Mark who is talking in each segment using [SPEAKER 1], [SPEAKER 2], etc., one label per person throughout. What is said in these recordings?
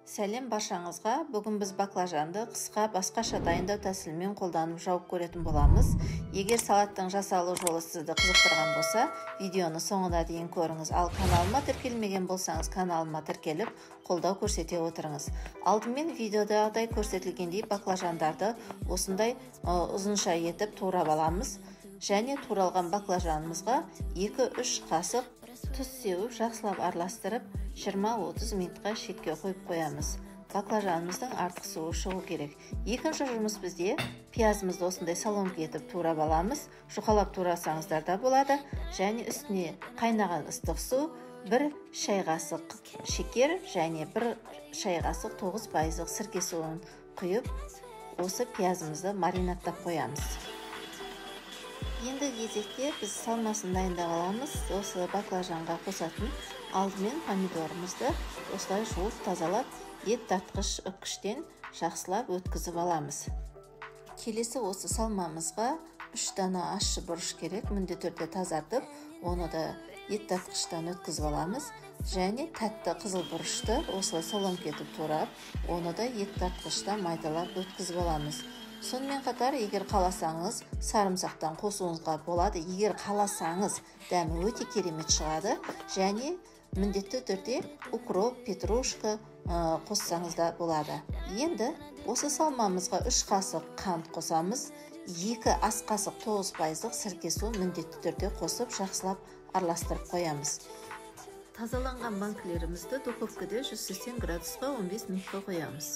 [SPEAKER 1] Сәлем баршаңызға. Бүгін біз баклажанды қысқа басқаша дайындау тәсілімен қолданып жауып көретін боламыз. Егер салаттың жасалу жолы сізді қызықтырған болса, видеоны соңына дейін көріңіз. Ал каналыма тіркелмеген болсаңыз, каналыма тіркеліп, қолдау көрсете отырыңыз. Алдымен видеодағыдай көрсетілгендей баклажандарды осындай ұзынша етіп турап аламыз. Және туралған баклажанымызға 2-3 қасық тұз сеуіп жақсылап араластырып 20-30 минутқа шетке қойып қоямыз. Баклажанымыздың артық суы шығу керек. Екінші жұмыс бізде пиязымызды осындай соломка етіп турап аламыз. Жұқалап турасаңыздар да болады. Және үстіне қайнаған ыстық су, 1 шай қасық шекер және 1 шай қасық 9% сірке суын құйып, осы пиязымызды маринадтап қоямыз. Енді кезекте біз салмасын дайындап аламыз. Осы баклажанға қосатын алдымен помидорымызды осылай жуып тазалап, ет тартқыш үккіштен жақсылап өткізіп аламыз. Келесі осы салмамызға 3 дана ащы бұрыш керек, міндетті түрде тазартып, оны да ет тартқыштан өткізіп аламыз. Және тәтті қызыл бұрышты осылай соломка етіп турап, оны да ет тартқыштан майдалап өткізіп аламыз. Сонымен қатар, егер қаласаңыз, сарымсақтан қосуыңызға болады. Егер қаласаңыз, дәмі өте керемет шығады. Және міндетті түрде укроп, петрушка қоссаңыз да болады. Енді осы салмамызға 3 қасық қант қосамыз. 2 ас қасық 9% сірке су міндетті түрде қосып, жақсылап араластырып қоямыз. Тазаланған банкілерімізді духовкада 180 градусқа 15 минутқа қоямыз.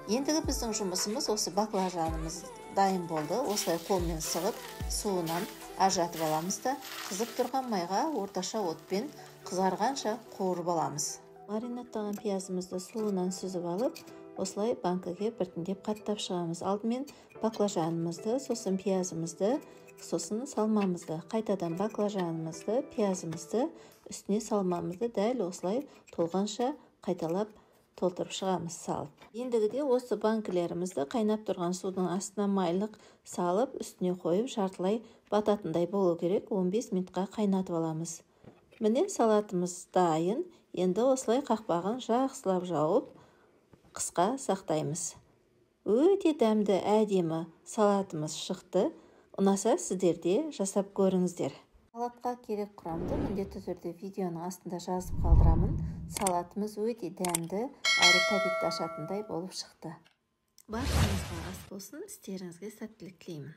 [SPEAKER 1] Ендігі біздің жұмысымыз осы баклажанымыз дайын болды. Осылай қолмен сығып, суынан ажыратып аламыз да, қызып тұрған майға орташа отпен қызарғанша қуырып аламыз. Маринадтаған пиязымызды суынан сүзіп алып, осылай банкіге біртіндеп қаттап шығамыз. Алдымен баклажанымызды, сосын пиязымызды, сосын салмамызды. Қайтадан баклажанымызды, пиязымызды, үстіне салмамызды дәл осылай толғанша қайталап толтырып шығамыз салып. Ендігіде осы банкілерімізді қайнап тұрған судың астына майлық салып, үстіне қойып, жартылай бататындай болу керек. 15 минутқа қайнатып аламыз. Міне салатымыз дайын. Енді осылай қақпағын жақсылап жауып, қысқа сақтаймыз. Өте дәмді, әдемі салатымыз шықты. Ұнаса сіздер де жасап көріңіздер. Салатқа керек құрамды міндетті түрде видеоның астында жазып қалдырамын. Салатымыз өте дәмді, әрі тәбетті ашатындай болып шықты. Баршаңызға ас болсын, істеріңізге сәттілік тілеймін.